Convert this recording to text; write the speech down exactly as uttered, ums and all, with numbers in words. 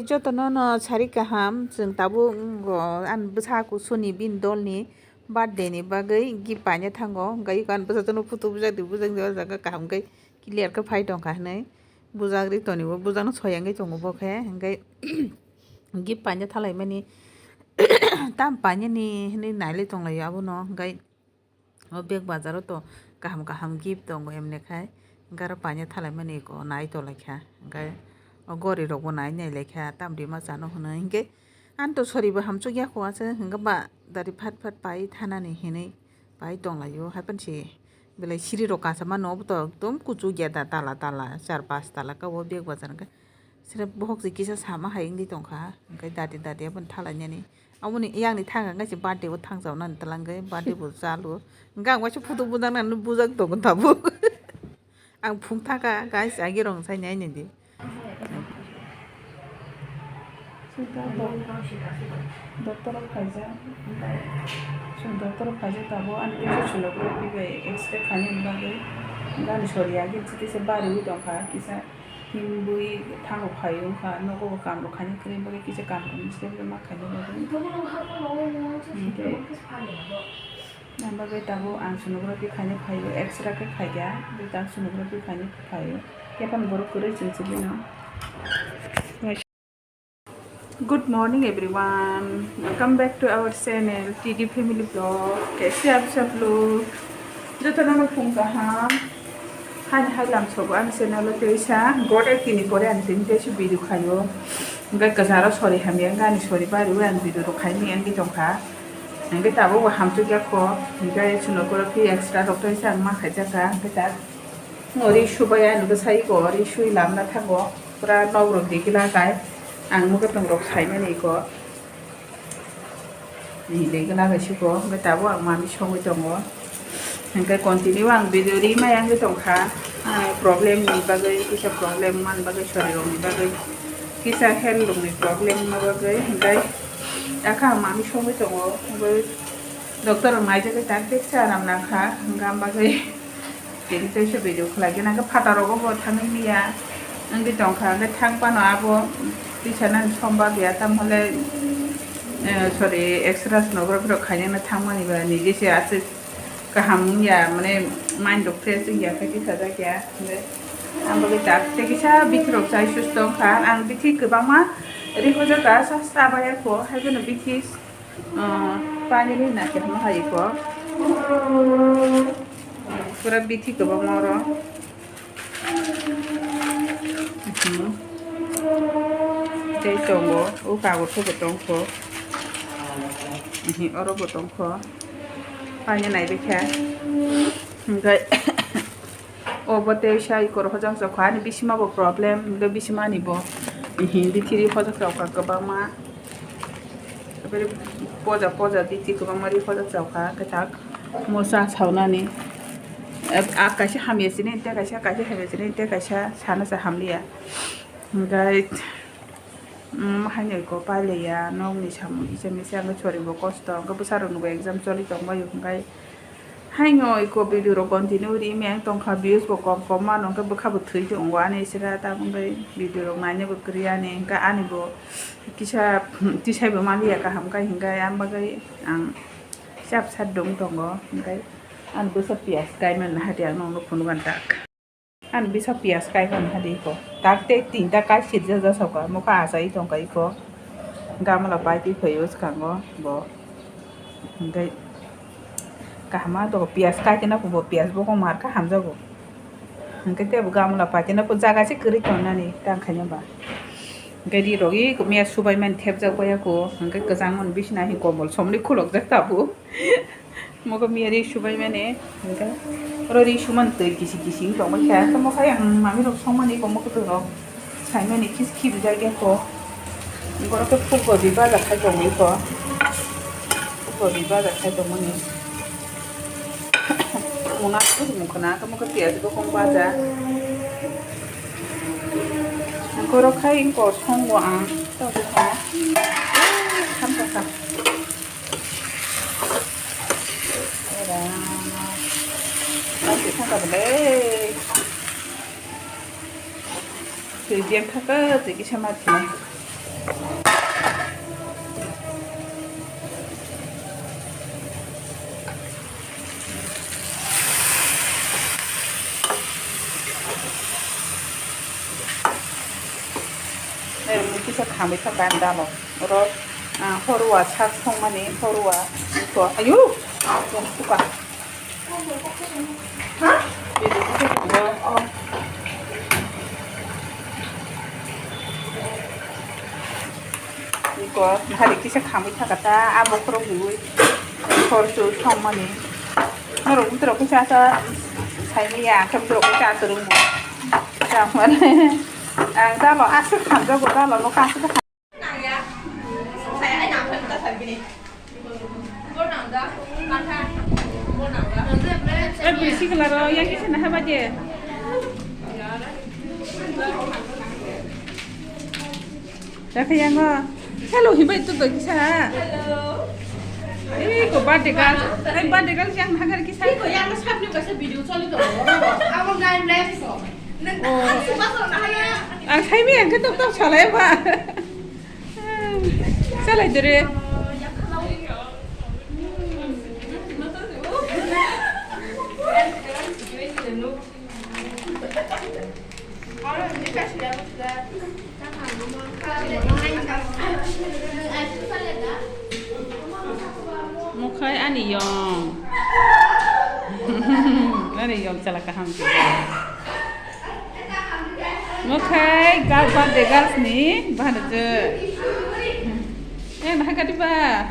Jotono no sari kaham, chwng tabuk, mm, ani bwsa kusuni bini dolni birthday ni bagwi gift paina thango, hwnkhe ani bwsa jotono photo bujak di, bujak di, o jaga kaham khe clear khe phai tongkha hinwi bujak ri tonibo, bujakno soyangwi tongo bo khe, hwnkhe gift paina thalaimani tam painani hinwi nailai tonglaio abono, hwnkhe O bag bazaro to kaham kaham gift tongo emne khai, hwnkhe aro paina thalaimani eko nai tonglaikha, hwnkhe o gori rokbo nai nailaikha, tamni ma chano hwnwi hwnkhe ani to soribo hamchukya kho aswk, hwnkhe ba dari phat phat pai thanani hinwi pai tonglaio, haiphano se belai siri rok kasama no obo to ekdom kuchukya da, tala tala char pas tala ka o bag bazar hwnkhe. Sere bohok se kisa sama hai wngwi tongkha, hwnkhe dati dati abono thalainani. Aboni yakni thangkha hwnkhe se birthday o thangchaunani twlangwi birthday bo chalu. Hwnkhe ang waisa photo bujaknani bujak tongo tabuk. Ang phung thaka guys, agi rong sai nai nai di. Doctor o khaijak, doctor o khaijak tabuk ani tei sonography bai X-ray khainani bagwi, ani sori agi chiti se bariwi tongkha kisa. Himwi thango phai wngkha, nogo bo kam rok khaina kwrwi bagwi kisa kam rok se ma khaina bagwi. Hwnkhe ang bagwi tabuk ang sonography khaina phaio, X-ray khe khaikha, tei tak sonography khaina phaio. Yaphang borok kwrwi chwng chwlwino. Good morning everyone, welcome back to our channel T D Family Vlog. Kaise aap sab log? Jotono no phung kaham. Hani hai lam sobo ani channel o teisa. Gode tini pore ani tini teisa video khaio. Hwnkhe kwcharo sori hamya wngkha ani sori bari o ani video rok khaini wngwi tongkha. Hwnkhe tabuk bo hamchukya kho. Hwnkhe sonography X-ray rok teisa ang ma khaijakha. Hwnkhe tak. Ori subai ani bwsai ko ori sui lamna thango pura nok rok di gila kai ang mokhe tong rok saimani ko ni de gila kai siko hwnkhe tabuk ang mami songwi tongo hwnkhe continue ang video ri mai wngwi tongkha. Ah, problem ni bagwi kisa problem man bagwi sori rok ni bagwi kisa health rok ni problem ma bagwi hwnkhe akha ang mami songwi tongo hwnkhe doctor rok naijagwi tak bek se aram nangkha hwnkhe am bagwi. Tini teisa video khlaigena khe phataro go bo thangwi miya wngwi tongkha, hwnkhe thang phano abo tisa nani somba biya, tam hole, eh, sorry, X-ray sonography rok khainani thangmani ba nije se aswk kaham wngya, mane mind rok fresh wngya khe tisa jakya, hwnkhe ang bagwi tak tei kisa bithi rok chai susto wngkha, ang bithi kwbangma rihojak kha, sa sa baya kho, haikheno bithi. Ah, pani ni na khe ma hai ko. Pura bithi kwbangma oro. Mhm. Tei tongo, o kago khe bo tongkho. Mhm, oro bo tongkho. Pani nai bikha. Hwnkhe O bo tei sa ikor hojak jokha ani bisima bo problem, hwnkhe bisima ni bo hindi thiri hojak jokha kwbangma. Poja poja biti kwbangma ri hojak jokha kwchak mosa saunani. A kaisa hamya sini tei kaisa, kaisa hamya sini tei kaisa sana sa hamliya. Hwnkhe Mm, haino iko pailaiya, nokni samung kisa misa wngkha, choribo kosto, wngkha bwsarokni bo exam choli tongbaio, hwnkhe haino iko video rok continue ri meng tongkha, views bo kom kom mano, wngkha bwkha bo thwi tongo ani sira, tabuk wngkha video rok naina bo kwrwi ani, wngkha ani bo kisa tisai bo manliya kaham khe, hwnkhe ang bagwi ang chap sat dong tongo, hwnkhe ani bwsa piyas kai manna hati ang nokno phunukha tak. Ani bisa piyas kai hwn hadi ko. Tak tei tinta kai sirjak jasa ko. Mokha achai tongka iko. Gamla pai twi phaio swkango bo. Hwnkhe kaham ma to piyas kai tena bo piyas bo ko mar kha hamjago. Hwnkhe tei bo gamla pai tena ko jaga se kwrwi tongnani tang khaina ba. Hwnkhe ri rok i miya subai mani thepjak baya ko. Hwnkhe kwchang mani bisina hi kombol somni khulokjak tabuk. Mokhe miya ri subai mani, hwnkhe oro ri sumani twi kisi kisi wng tongma khe, tamo khe ang mami rok songmani eko mokhe twi rok saimani kis khibi jak ya kho, borok khe phulgobi baja khai tongwi kho, phulgobi baja khai tongmani muna thwk mung khna, tamo khe piyaj bokong baja, borok khai wng kho songo ang tabuk kha, thamsa kha. Ora. Plastic thangka bwle. Twi biyang thangka, twi kisa ma thina. Hambai kha bandalo. Oro, ah, horwa sak songmani, horwa iko. Ayu! Yang suka. Ha? Iko, hari kisa khamwi thaka ta, abo khorok riwi. Khorchu songmani. Norok butrok kisa sa saimaya, khe butrok kisa aswrwngbo. Tamani. Ang dalo aswk khamjago, dalo no aswk. Eh, bisi kelaro, yang kisa nah haba je. Dakha yango. Hello, hibai tu to kisa. Eh, ko birthday girl. Ai, birthday girl yang hagar kisa. Ko yang sabni kasa video choli to. Abo nine lakhs. Oh. Ang saimaya, ang khe tok tok salai ba. Salai dere. Mukhai ani yong. Ani yong chala kaham khe. Mukhai gal birthday girls ni bahana je. Eh, nah kati ba.